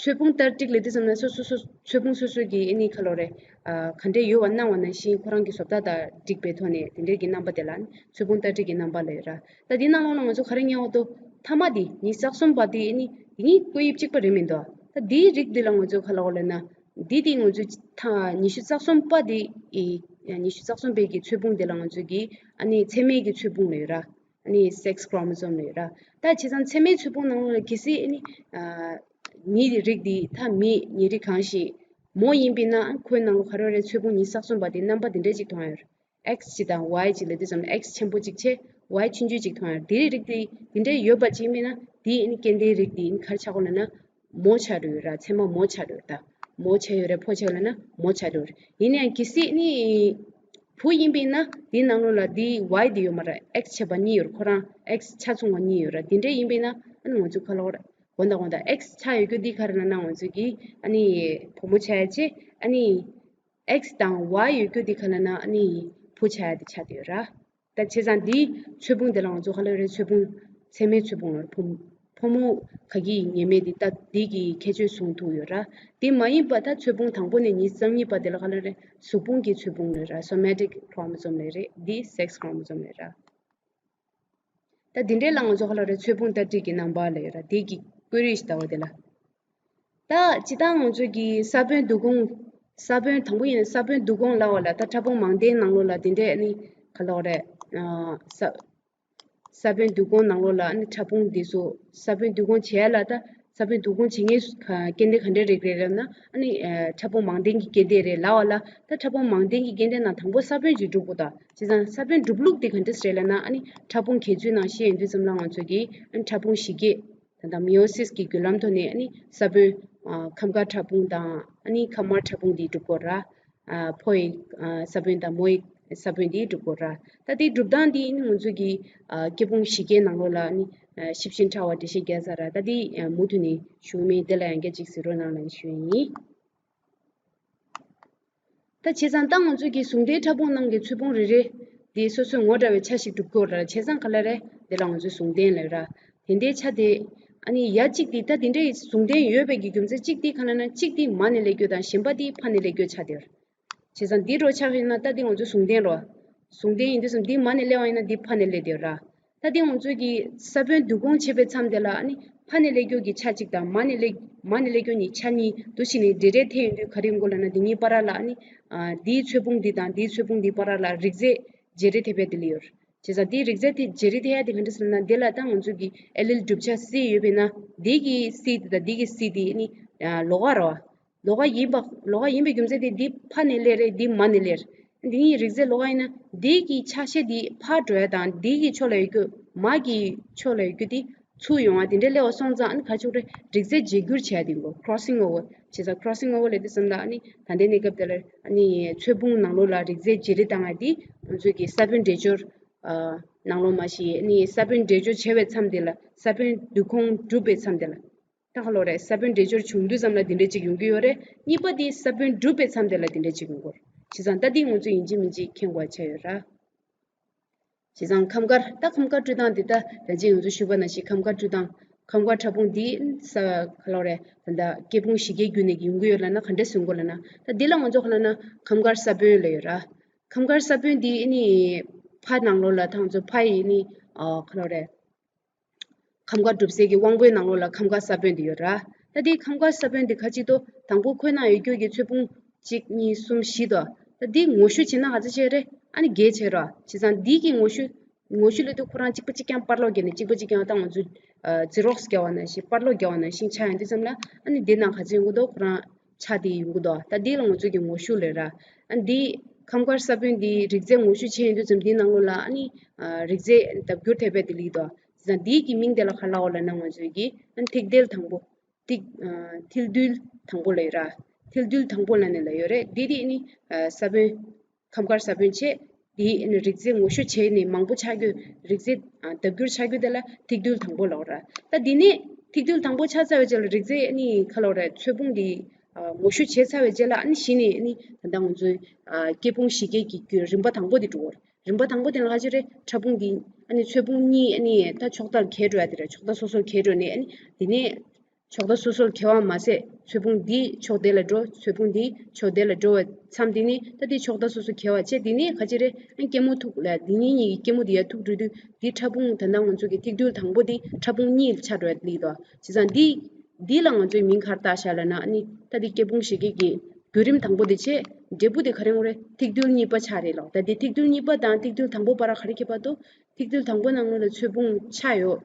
ཚོས་ཕུང་ཏ་ཏིག་ལབ་དུས་ཙམ་ན་སོ་སོ་སོ་ཚོས་ཕུང་སོ་སོ་གི་ཨ་ནི་ག་ལབ་རེད། ཨ་ག་འདྲས་ཡོད་པ་སྣང་བ་ནང་བཞིན་ཁོ་རང་གི་བཟོ་ལྟ་དང་འགྲིག་པའི་ཐོག་ནས་དེ་འདྲས་ཀྱི་རྣམ་པ་དེ་ལ་ཚོས་ཕུང་ཏ་ཏིག་གི་རྣམ་པ་ལབ་ཡོད་ར། ད་འདི་ནང་ལོགས་ལ་ང་ཚོ་ག་རེ་ཉར་འོ་དོ། མཐའ་མ་འདི་ཉི་ཤུ་རྩ་གསུམ་པ་འདི་ཨ་ནི་དེ་གཉིས་སྐུད་དབྱིབས་གཅིག་པ་རེད་མི་འདུག་ད་འདིའི་རིགས་འདི་ལ་ང་ཚོ་ག་ལབ་དགོས་ལབ་ན། འདི་དེ་ང་ཚོ་ད་ཉི་ཤུ་རྩ་གསུམ་པ་འདི་ཨི་ཉི་ཤུ་རྩ་གསུམ་པའི་གི་ཚོས་ཕུང་འདི་ལ་ང་ཚོ་གི་ཨ་ནི་མཚན་མའི་གི་ཚོས་ཕུང་ལབ་ཡོད་ར། ཨ་ནི་སེག་སི་ཁྲོ་མོ་སོམ་ལབ་ཡོད་ར། ད་བྱས་ཙང་མཚན་མའི་ཚོས་ཕུང་ནང་ལོགས་ལ་གལ་སྲིད་ཨ་ནི་ཨ་མིའི་རིགས་འདི་ད་མིའི་ཉེ་རིགས་གང་ཞིག་མོ་ཡིན་པས་ན་ཁོའི་ནང་ལོགས་ག་རེ་རེད། ཚོས་ཕུང་ཉི་ཤུ་རྩ་གསུམ་པ་དེ་རྣམ་པ་འདི་འདྲས་ཅིག་མཐོང་ཡོད་ར། ཨེག་སི་གཅིག་དང་ཝའི་གཅིག་ལབ་དུས་ཙམ་ལ་ཨེག་སི་ཆེན་པོ་གཅིག་བྱས་ཝའི་ཆུང་ཆུང་གཅིག་མཐོང་ཡོད་ར། དེའི་རིགས་དེ་འདི་འདྲས་ཡོད་པ་ཅིག་ཡིན་པས་ན་དེ་ཨ་ནི་སྐྱེ་ལྡན་རིགས་དེ་ཨ་ནི་ག་རེ་ཆགས་དགོས་ལབ་ན་མོ་ཆགས་འགྲོ་ཡོད་ར། མཚན་མ་མོ་ཆགས་འགྲོ་ཡོད་ར། མོ་ཆགས་ཡོད་རེད། ཕོ་ཆགས་ལབ་ན་མོ་ཆགས་འགྲོ་ཡོད་རེད། ཡིན་ནའང་གལ་སྲིད་ཨ་ནི་བུ་ཡིན་པས་ན་དེའི་ནང་ལོགས་ལ་དེའི་ཝའི་དེ་ཡོད་མ་རེད། ཨེག་སི་བྱས་པ་གཉིས་ཡོད་རེད། ཁོ་རང་ཨེག་སི་ཆ་ཚང་བ་གཉིས་ཡོད་ར། དེ་འདྲས་ཡིན་པས་ན་ཨ་ནི་ང་ཚོ་ག་ལབ་དགོས་རེད། དགོངས་དག་དགོངས་དག་ཨེག་སི་ཆགས་ཡོད་རྒྱུ་འདི་ག་རེ་ལབ་ན་ང་ཚོ་གི་ཨ་ནི་བུ་མོ་ཆགས་ཡ་ཆེ། ཨ་ནི་ཨེག་སི་དང་ཝའི་ཡོད་རྒྱུ་འདི་ག་ལབ་ན་ཨ་ནི་བུ་ཆགས་ཡ་དེ་ཆགས་བསྡད་ཡོད་ར། ད་བྱས་ཙང་འདིའི་ཚོས་ཕུང་དེ་ལ་ང་ཚོ་ག་ལབ་རེད། ཚོས་ཕུང་མཚན་མའི་ཚོས་ཕུང་ལབ་རེད། ཕོ་ཕོ་མོ་ག་གི་ཡིན་ངེས་མེད་དེ་ད་འདི་གི་ཁྱད་ཆོས་བཟུང་ཐུབ་ཡོད་ར། དེ་མ་ཡིན་པ་ད་ཚོས་ཕུང་དང་པོ་ནས་ཉི་ཤུ་རྩ་གཉིས་པ་དེ་ལ་ག་ལབ་རེད། གཟུགས་ཕུང་གི་ཚོས་ཕུང་ལབ་ར། སོ་མེ་ཊིག་ཁྲོ་མོ་སོམ་ལབ་རེད། འདི་སེག་སི་ཁྲོ་མོ་སོམ་ལབ་ར། ད་འདི་འདྲའི་ལ་ང་ཚོ་ག་ལབ་རེད། ཚོས་ཕུང་ཏ་ཏིག་གི་རྣམ་པ་ལབ་ཡོད་ར། དེ་གི་བཀོད་རིས་ཤིག་ལྟ་བ་དེ་ལ། ད་སྤྱིར་བཏང་ང་ཚོ་གི་ས་བོན་བསྡུ་སྒོང་། ས་བོན་དང་པོ་ཡིན་ན་ས་བོན་བསྡུ་སྒོང་ལབ་པ་ལ་ད་ཕྲ་ཕུང་མང་ལྡན་ནང་ལོགས་ལ་དེ་འདྲའི་ཨ་ནི་ག་ལབ་རེད། ཨ་ས་ས་བོན་བསྡུ་སྒོང་ནང་ལོགས་ལ་ཨ་ནི་ཕྲ་ཕུང་འདི་ཚོ་ས་བོན་བསྡུ་སྒོང་བྱེད་ཡ་ལ་ད་ས་བོན་བསྡུ་སྒོང་བྱེད་མཁན་སུ་ག་སྐྱེ་ལྡན་ག་འདྲའི་རིགས་རེད་ལབ་ན་ཨ་ནི་ཨ་ཕྲ་ཕུང་མང་ལྡན་གྱི་སྐྱེ་ལྡན་རེད་ལབ་པ་ལ། ད་ཕྲ་ཕུང་མང་ལྡན་གྱི་སྐྱེ་ལྡན་ནང་དང་པོ་ས་བོན་གྱིས་གྲུབ་དགོས། ད་བྱས་ཙང་ས་བོན་གྲུབ་ལུགས་དེ་ག་འདྲས་རེད་ལབ་ན་ཨ་ནི་ཕྲ་ཕུང་གི་ཚུལ་ནང་བཤད་ཡོང་དུས་ཙམ་ལ་ང་ཚོ་གིས་ཨ་ནི་ཕྲ་ཕུང་བཞི་སྐྱེས། ད་ལྟ་མེ་ཡོ་སིས་ཀྱི་བརྒྱུད་ལམ་ཐོག་ནས་ཨ་ནི་ས་བོན་ཨ་ཁམས་དཀར་ཕྲ་ཕུང་དང་ཨ་ནི་ཁམས་དམར་ཕྲ་ཕུང་འདི་གྲུབ་ཀྱི་ཡོད་ར། ཨ་ཕོ་ཡི་ཨ་ས་བོན་དང་མོ་ཡི་ས་བོན་འདི་གྲུབ་ཀྱི་ཡོད་ར། ད་དེའི་གྲུབ་སྟངས་འདི་ཨ་ནི་ང་ཚོ་གི་ཨ་སྐྱེ་ཕུང་བཞི་སྐྱེས་ནང་ལོགས་ལ་ཨ་ནི་ཨ་ཞིབ་ཅིང་ཕྲ་བ་འགྲེལ་བཤད་རྒྱག་ཚར་ར། ད་འདི་ཨ་མུ་མཐུད་ནས་ཞུ་མིན་དེ་ལ་ཡང་བསྐྱར་ཅིག་གཟིགས་རོགས་གནང་ལབ་ཞུ་ཡ་ཡིན། ད་བྱས་ཙང་ད་ང་ཚོ་གི་ཟུང་ལྡན་ཕྲ་ཕུང་ནང་གི་ཚོས་ཕུང་རེ་རེ་དེ་སོ་སོའི་ངོ་འདྲ་བའི་ཆ་ཞིག་གྲུབ་ཀྱི་ཡོད་རེད། བྱས་ཙང་ག་ལབ་རེད། དེ་ལ་ང་ཚོས་ཟུང་ལྡན་ལབ་ར། དེ་འདྲའི་ཆ་དེ་ཨ་ནི་ཡ་གཅིག་དེ་ད་དེ་འདྲའི་ཟུང་ལྡན་ཡོད་པའི་གི་རྒྱུ་མཚན་གཅིག་དེ་ག་ལབ་ན་གཅིག་དེ་མར་ནས་སླེབས་རྒྱུ་དང་གཞན་པ་དེ་ཕར་ནས་སླེབས་རྒྱུ་ཆགས་བསྡད་ཡོད་རེད། བྱས་ཙང་འདི་འདྲ་ཆགས་ཡོད་ན་ད་འདི་ང་ཚོ་ཟུང་ལྡན་རེད། ཟུང་ལྡན་ཡིན་དུས་ཙམ་འདི་མར་ནས་སླེབས་པ་ཡིན་ན་འདི་ཕར་ནས་སླེབས་བསྡད་ཡོད་ར། ད་དེ་ང་ཚོ་གི་ས་བོན་བསྡུ་སྒོང་བྱེད་པའི་མཚམས་དེ་ལ་ཨ་ནི་ཕར་ནས་སླེབས་རྒྱུ་གི་ཆ་གཅིག་དང་མར་ནས་སླེབས་མར་ནས་སླེབས་རྒྱུ་གཉིས་ཆ་གཉིས་འདུ་ཤེས་ནས་འབྲེལ་འབྲེལ་ཐེབས་ཡོང་དུས་ག་རེ་ཡོང་གི་ལབ་ན་དེ་གཉིས་བར་ལ་ཨ་ནི་ཨ་འདིའི་ཚོས་ཕུང་འདི་དང་འདིའི་ཚོས་ཕུང་འདི་བར་ལ་རིགས་རྫས་བརྗེ་རེས་ཐེབས་པའི་དེ་ལ་ཡོད། བྱས་ཙང་དེའི་རིགས་རྫས་དེ་བརྗེ་རེས་ཐེབས་ཡ་དེ་ག་འདྲ་ཟེར་ན། དེ་ལ་ད་ང་ཚོ་གི་ཨེ་ལིལ་གྲུབ་ཆ་སི་ཡོད་པས་ན། དེ་གི་སི་དེ་དང་དེ་གི་སི་དེ་ནི་ལོགས་ཀ་རེད་བ། ལོགས་ཀ་ཡིན་པ། ལོགས་ཀ་ཡིན་པའི་རྒྱུ་མཚན་དེ་འདི་ཕ་ནས་སླེབས་རེད། འདི་མ་ནས་སླེབས་རེད། འདི་གཉིས་རིགས་རྫས་ལོགས་ཀ་ཡིན་ན། འདི་གི་ཆ་ཤས་འདི་ཕར་འགྲོ་ཡ་དང་འདི་གི་ཕྱོགས་ལ་ཡོད་རྒྱུ། མ་གི་ཕྱོགས་ལ་ཡོད་རྒྱུ་དེ་ཚུར་ཡོང་བ་དེ་འདྲ་སླེབས་པ་སོང་ཙང་། ཨ་ནི་ག་ཅིག་རེད། རིགས་རྫས་བརྗེ་བསྒྱུར་བྱས་ཡ་དེ་གོ། crossing over། བྱས་ཙང་crossing over ལབ་དུས་ཙམ་ལ། ཨ་ནི་ད་ལྟའི་གནས་སྐབས་དེ་ལ་ཨ་ནི་ཚོས་ཕུང་ནང་ལོགས་ལ་རིགས་རྫས་བརྗེ་རེས་བཏང་ཡ་དེ་ང་ཚོས་ཀྱི་ས་བོན་འདྲེས་སྦྱོར་ནང་ལོགས་མ་གཞི། ཨ་ནི་ས་བོན་འདྲེས་སྦྱོར་བྱས་པའི་མཚམས་དེ་ལ། ས་བོན་འདུ་ཁོངས་གྲུབ་པའི་མཚམས་དེ་ལ། ད་ག་ལོ་རེད། ས་བོན་འདྲེས་སྦྱོར་བྱུང་དུས་ཙམ་ལ་འདི་འདྲ་ཅིག་ཡོང་གི་ཡོད་རེད། གཉིས་པ་དེ་ས་བོན་གྲུབ་པའི་མཚམས་དེ་ལ་འདི་འདྲ་ཅིག་ཡོང་གི་ཡོད་རེད། བྱས་ཙང་ད་འདི་ང་ཚོས་ཡིན་གཅིག་མིན་གཅིག་མཁྱེན་དགོས་ཆགས་ཡོད་ར། བྱས་ཙང་ཁམས་དཀར། ད་ཁམས་དཀར་བཀྲུས་སྟངས་འདི། ད་ད་ཅི་ང་ཚོས་ཞུས་པ་ནང་བཞིན་ཁམས་དཀར་བཀྲུས་སྟངས། ཁམས་དཀར་ཕྲ་ཕུང་འདི་ས། ག་ལོ་རེད། ད་ལྟ་སྐྱེ་ཕུང་བཞི་ཀའི་བརྒྱུད་ནས་ཡོང་གི་ཡོད་ལབ་ན་ག་འདྲ་ཟེར་དགོས་ལབ་ན། ད་འདི་ལ་ང་ཚོ་ག་ལབ་ན་ཁམས་དཀར་ས་བོན་ལབ་ཡོད་ར། ཁམས་དཀར་ས་བོན་འདི་ཨ་ནི་ཕ་ནང་ལོགས་ལ། ད་ང་ཚོ་ཕ་ཡི་ཨ་ནི་ག་ལོ་རེད། ཁམས་དཀར་གྲུབ་རྫས་ཀྱི་དབང་པོའི་ནང་ལོགས་ལ་ཁམས་དཀར་ས་བོན་དེ་ཡོད་ར། ད་དེའི་ཁམས་དཀར་ས་བོན་དེ་ག་ཅིག་ཏུ། དང་པོ་ཁོའི་ནང་ཡོད་རྒྱུ་གི་ཚོས་ཕུང་གཅིག་གཉིས་གསུམ་བཞི་དོ། ད་དེའི་ངོ་བཤུ་བྱེད་ན་ག་ཚོད་བྱེད་རེད། ཨ་ནི་བརྒྱད་བྱེད་ར། བྱས་ཙང་དེའི་གི་ངོ་བཤུ། ངོ་བཤུ་ལབ་དུས་ཁོ་རང་གཅིག་པ་གཅིག་རྐྱང་པར་སློག་བརྒྱབ་ནས། གཅིག་པ་གཅིག་རྐྱང་། ད་ང་ཚོས་ཛི་རོག་སི་རྒྱག་པ་ནང་བཞིན། པར་སློག་རྒྱག་པ་ནང་བཞིན་ཆགས་ཡོང་དུས་ཙམ་ལ། ཨ་ནི་དེ་ནང་ག་ཚོད་ཡོང་གི་འདུག་ཁོ་རང་ཆ་དེ་ཡོང་གི་འདུག་ད་དེ་ལ་ང་ཚོས་ཀྱི་ངོ་བཤུ་ལབ་ར། ཨ་ནི་དེ་ཁམས་དཀར་ས་བོན་དེ་རིགས་རྫས་ངོ་བཤུ་བྱས་ཡོང་དུས་ཙམ་དེའི་ནང་ལོགས་ལ། ཨ་ནི་རིགས་རྫས་ལྡབ་འགྱུར་ཐེབས་པ་དེ་སླེབས་འདུག་བྱས་ཙང་དེའི་གི་མིང་དེ་ལ་ག་ལབ་ཡོད་ལབ་ན། ང་ཚོས་ཀྱི་ཨ་ནི་ཐིག་རྡུལ་དང་པོ། ཐིག་ཨ་ཐིག་རྡུལ་དང་པོ་ལབ་ཡོད་ར། ཐིག་རྡུལ་དང་པོ་ལབ་ནས་ལབ་ཡོད་རེད། དེ་དེ་ཨ་ནི་ཨ་ས་བོན། ཁམས་དཀར་ས་བོན་བྱས། དེ་ཨ་ནི་རིགས་རྫས་ངོ་བཤུ་བྱས་ནས་མང་པོ་ཆགས་རྒྱུ། རིགས་རྫས་ཨ་ལྡབ་འགྱུར་ཆགས་རྒྱུ་དེ་ལ་ཐིག་རྡུལ་དང་པོ་ལབ་ཡོད་ར། ད་དེ་ནས་ཐིག་རྡུལ་དང་པོ་ཆགས་ཚར་བའི་རྗེས་ལ། རིགས་རྫས་ཨ་ནི་ག་ལབ་རེད། ཚོས་ཕུང་དེ་ཨ་ངོ་བཤུ་བྱས་ཚར་བའི་རྗེས་ལ། ཨ་ནི་གཞི་ནས་ཨ་ནི་ད་ལྟ་ང་ཚོའི་ཨ་སྐྱེ་ཕུང་བཞི་ཀའི་གི་རྒྱུད་རིམ་པ་དང་པོ་དེ་འགྲོ་གི་ཡོད་རེད། རིམ་པ་དང་པོ་དེ་ལ་ག་ཅི་རེད། ཕྲ་ཕུང་འདི་ཨ་ནི་ཚོས་ཕུང་གཉིས་ཨ་ནི་ད་ཕྱོགས་མཐར་གྱེས་འགྲོ་ཡ་དེ་རེད། ཕྱོགས་མཐའ་སོ་སོར་གྱེས་འགྲོ་ནས། ཨ་ནི་དེ་ནས་ཕྱོགས་མཐའ་སོ་སོར་གྱེས་པ་མ་ཟད། ཚོས་ཕུང་འདི་ཕྱོགས་དེ་ལ་འགྲོ། ཚོས་ཕུང་འདི་ཕྱོགས་དེ་ལ་འགྲོ་བའི་མཚམས་དེ་ནས། ད་དེ་ཕྱོགས་མཐའ་སོ་སོར་གྱེས་པ་བྱས། དེ་ནས་ག་ཅི་རེད། ཨ་ནི་སྐྱི་མོ་ཐུག་ལ། འདི་གཉིས་གཉིས་ཀྱི་སྐྱི་མོ་དེ་ཡར་ཐུག་འགྲོ་དུས། དེ་ཕྲ་ཕུང་། ད་ལྟ་ང་ཚོ་གི་ཐིག་རྡུལ་དང་པོ་དེ་ཕྲ་ཕུང་གཉིས་ཆགས་འགྲོ་ཡ་སླེབས་འདུག་བྱས་ཙང་འདི་འདི་ལ་ང་ཚོས་མིང་ག་རེ་བཏགས་བཞག་ལབ་ན། ཨ་ནི་ད་དེ་སྐྱེ་ཕུང་བཞི་ཀའི་གི་བརྒྱུད་རིམ་དང་པོ་དེ་བྱས། འབྲས་བུ་དེ་ག་རེ་ཡོང་རེད། ཐིག་རྡུལ་གཉིས་པ་ཆགས་རེད་ལོ། ད་དེ་ཐིག་རྡུལ་གཉིས་པ་དང་ཐིག་རྡུལ་དང་པོ་བར་ག་རེ་ཁྱད་པར་འདུག་ཐིག་རྡུལ་དང་པོ་ནང་ལོགས་ལ་ཚོས་ཕུང་ཆ་ཡོད།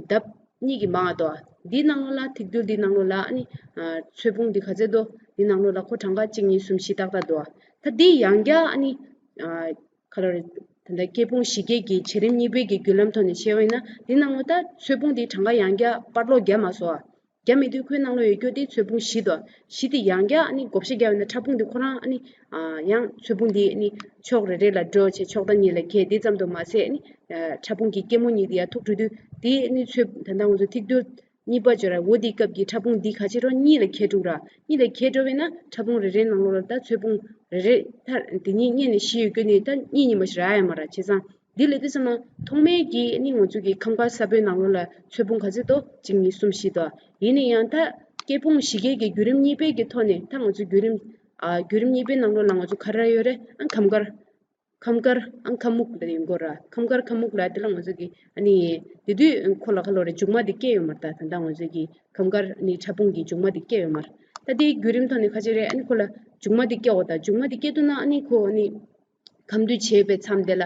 ལྡབ་གཉིས་ཀྱིས་མང་བ་འདུག་འདིའི་ནང་ལོགས་ལ། ཐིག་རྡུལ་འདིའི་ནང་ལོགས་ལ་ཨ་ནི་ཨ་ཚོས་ཕུང་འདི་ག་ཚོད་འདུག་འདིའི་ནང་ལོགས་ལ་ཁོ་གྲངས་ཀ་གཅིག་གཉིས་གསུམ་བཞི་ཏག་ཏག་འདུག་ད་འདི་ཡང་བསྐྱར་ཨ་ནི་ཨ་ག་ལབ་རེད། ད་ལྟ་སྐྱེ་ཕུང་བཞི་ཀའི་གི་བྱེ་རིམ་གཉིས་པའི་གི་བརྒྱུད་ལམ་ཐོག་ནས་བྱས་པ་ཡིན་ན། འདིའི་ནང་ལོགས་ད་ཚོས་ཕུང་འདི་གྲངས་ཀ་ཡང་བསྐྱར་པར་སློག་རྒྱག་མ་སོང་ཨ། རྒྱག་མེད་དུས་ཁོའི་ནང་ལོགས་ཡོད་རྒྱུ་དེ་ཚོས་ཕུང་བཞི་དང་། བཞི་དེ་ཡང་བསྐྱར་ཨ་ནི་བགོ་བཤའ་རྒྱག་པ་ཡིན་ན། ཕྲ་ཕུང་དེ་ཁོ་རང་ཨ་ནི་ཨ་ཡང་ཚོས་ཕུང་དེ་ཨ་ནི་ཕྱོགས་རེ་རེ་ལ་འགྲོ་བྱས། ཕྱོགས་མཐའ་གཉིས་ལ་གྱེས། དེ་ཙམ་དུ་མ་ཟད། ཨ་ནི་ཨ་ཕྲ་ཕུང་གི་སྐྱི་མོ་གཉིས་དེ་ཡར་ཐུག་འགྲོ་དུས། དེ་ཨ་ནི་ཚོས། ད་ལྟ་ང་ཚོ་ཐིག་རྡུལ་གཉིས་པ་བརྗོད་ར། འོ་དེའི་སྐབས་ཀྱི་ཕྲ་ཕུང་འདི་ག་ཅི་རེད། གཉིས་ལ་གྱེས་འགྲོ་ར། གཉིས་ལ་གྱེས་འགྲོ་བས་ན་ཕྲ་ཕུང་རེ་རེའི་ནང་ལོགས་ལ་ད་ཚོས་ཕུང་རེ་རེ། ད་དེ་གཉིས་གཉིས་ནས་བཞི་ཡོད་རྒྱུ་ནི་ད་གཉིས་གཉིས་མ་ཞིག་རག་ཡ་མ་རེད། བྱས་ཙང་འདི་ལབ་དུས་ཙམ་ལ་ཐོག་མའི་གི་ཨ་ནི་ང་ཚོ་གི་ཁམས་དཀར་ས་བོན་ནང་ལོགས་ལ་ཚོས་ཕུང་ག་ཚོད་འདུག་གཅིག་གཉིས་གསུམ་བཞི་འདུག་ཡིན་ན་ཡང་ད་སྐྱེ་ཕུང་བཞི་ཀའི་གི་བརྒྱུད་རིམ་གཉིས་པའི་གི་ཐོག་ནས། ད་ང་ཚོ་བརྒྱུད་རིམ་ཨ་བརྒྱུད་རིམ་གཉིས་པའི་ནང་ལོགས་ལ་ང་ཚོ་ག་རེ་ཡོད་རེད། ཨ་ཁམས་དཀར། ཁམས་དཀར་ཨ་ཁམས་སྨུག་ལབ་ཡོང་གི་ཡོད་ར། ཁམས་དཀར་ཁམས་སྨུག་ལབ་དེ་ལ་ང་ཚོ་གི་ཨ་ནི་དེ་དུས་ཁོ་ལ་ག་ལབ་རེད། མཇུག་མ་དེ་སྐྱེས་ཡོད་མ་རེད། ད་ད་ལྟ་ང་ཚོ་གི་ཁམས་དཀར་ཨ་ནི་ཕྲ་ཕུང་གི་མཇུག་མ་དེ་སྐྱེས་ཡོད་མ་རེད། ད་དེའི་བརྒྱུད་རིམ་ཐོག་ནས་ག་ཅི་རེད། ཨ་ནི་ཁོ་ལ་མཇུག་མ་དེ་སྐྱེ་འོ། ད་མཇུག་མ་དེ་སྐྱེ་དུས་ན་ཨ་ནི་ཁོ་ཨ་ནི་ཁམས་འདུས་བྱས་པའི་མཚམས་དེ་ལ།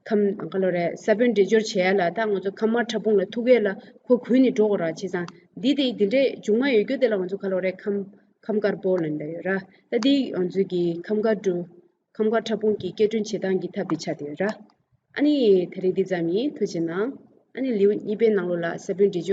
ཁམས་ག་ལབ་རེད། ས་བོན་འདྲེས་སྦྱོར་བྱེད་ཡ་ལ། ད་ང་ཚོ་ཁམས་དམར་ཕྲ་ཕུང་ལ་ཐུག་ཡས་ལ་ཁོ་གུད་ནས་འགྲོ་དགོས་ར། བྱས་ཙང་འདི་དེ་འདི་འདྲའི་མཇུག་མ་ཡོད་རྒྱུ་དེ་ལ་ང་ཚོ་ག་ལབ་རེད། ཁམས་ཁམས་དཀར་པོ་ལབ་འདྲ་ཡོད་ར། ད་འདི་ང་ཚོ་གི་ཁམས་དཀར་འབྲུ། ཁམས་དཀར་ཕྲ་ཕུང་གི་སྐྱེ་ཕྲེང་བྱེད་སྟངས་ཀྱི་ཐབས་དེ་ཆགས་བསྡད་ཡོད་ར། ཨ་ནི་དེ་རིང་འདི་ཙམ་ཡིན། ཐུགས་རྗེ་གནང་། ཨ་ནི་ལེའུ་གཉིས་པའི་ནང་ལོགས་ལ་ས་བོན་འདྲེས་སྦྱོར།